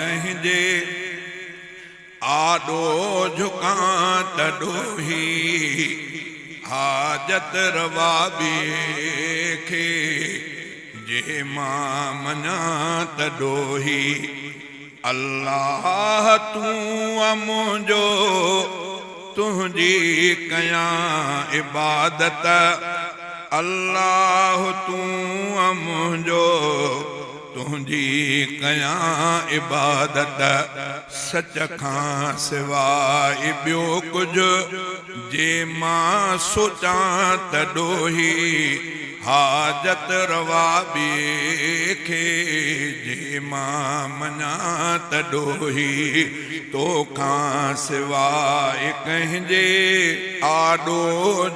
ڪنهن جي آڏو جهڪان ته ڏوهي، حاجت روا ٻئي کي، جي مان مڃان ته ڏوهي. الله تون آ منهنجو، تنهنجي ڪيان عبادت، الله تون آ منهنجو، تنهنجي ڪيان عبادت، سچ کان سواء ٻيو ڪجهه جي مان سوچان ته ڏوهي، حاجت روا ٻئي کي، جي مان مڃان ته ڏوهي، توکان سواء ڪنهن جي آڏو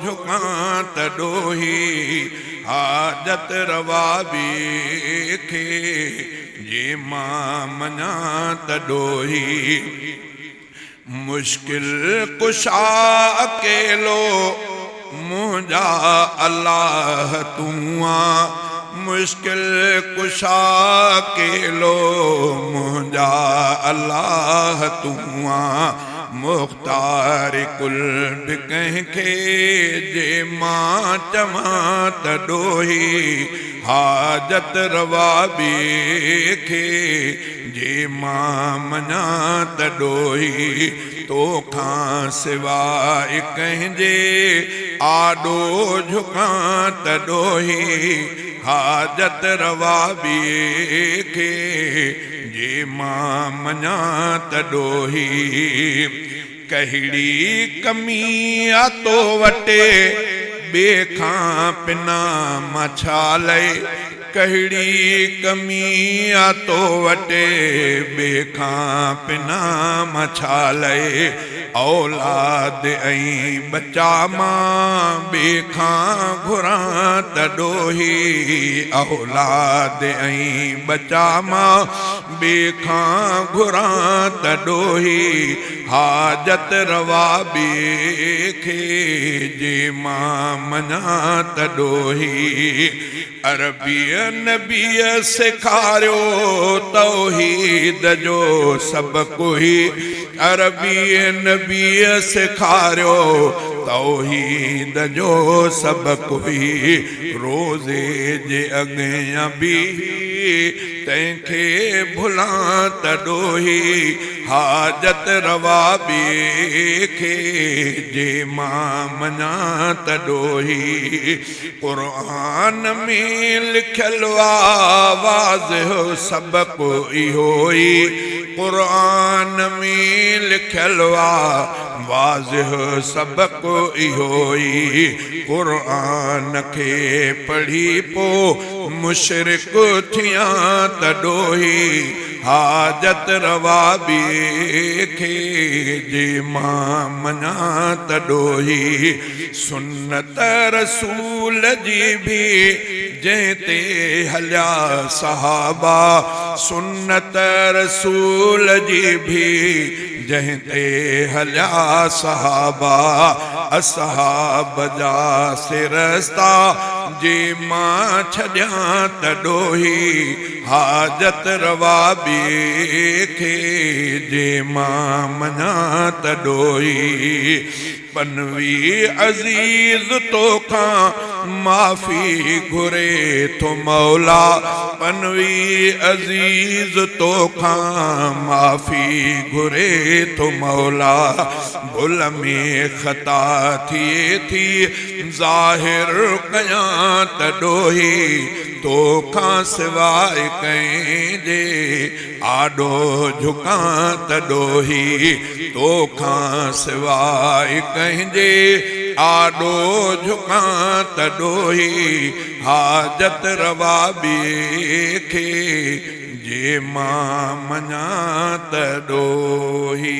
جهڪان ته ڏوهي، حاجت روا ٻئي کي، جي مان مڃان ته ڏوهي. مشڪل ڪشا اڪيلو منهنجا الله تون آن، مشڪل ڪشا اڪيلو منهنجا الله تون آن، مختار ڪل به ڪنهن کي جي مان چوان ته ڏوهي، حاجت روا ٻئي کي، جي مان مڃان ته ڏوهي، توکان سواء ڪنهن جي آڏو جهڪان ته ڏوهي، حاجت روا ٻئي کي، جي مان مڃان ته ڏوهي. ڪهڙي ڪمي آ تو وٽ، ٻئي کان پنا مان ڇا لئي؟ ڪهڙي ڪمي آ تو وٽ، ٻئي کان پنا مان ڇا لئي؟ اولاد ۽ ٻچا مان ٻئي کان گهران ته ڏوهي، اولاد ۽ ٻچا مان ٻئي کان گهران ته ڏوهي، حاجت روا ٻئي کي، جي مان مڃان ته ڏوهي. عربيء نبيء سيکاريو توحيد جو سبق هي، عربيء نبيء سيکاريو توحيد جو سبق هي، روزي جي اڳيان بيهي تنهن کي ڀلان ته ڏوهي، حاجت روا ٻئي کي، جي مان مڃان ته ڏوهي. قرآن ۾ لکيل آ واضح سبق اهو ئي، قرآن ۾ لکيل آ واضح سبق اهو ئي، قرآن کي پڙهي پو مشرڪ ٿيان ته ڏوهي، حاجت روا ٻئي کي، جي مان مڃان ته ڏوهي. سنت رسول جي به جنهن تي هليا صحابا، سنت رسول جي به جنهن تي هليا صحابا، اصحاب جا سي رستا جي مان ڇڏيان ته ڏوهي، حاجت روا ٻئي کي جي مان مڃان ته ڏوهي. پنوي عزيز توکان معافي گهري ٿو مولا، پنوي عزيز توکان معافي گهري ٿو مولا، ڀل ۾ خطا ٿئي ٿي ظاهر ڪيان ته ڏوهي، توکان سواء ڪنهن جي آڏو جهڪان ته ڏوهي، توکان سواء ڪنهن جي آڏو جهڪان ته ڏوهي، حاجت روا ٻئي کي، جي مان مڃان ته ڏوهي.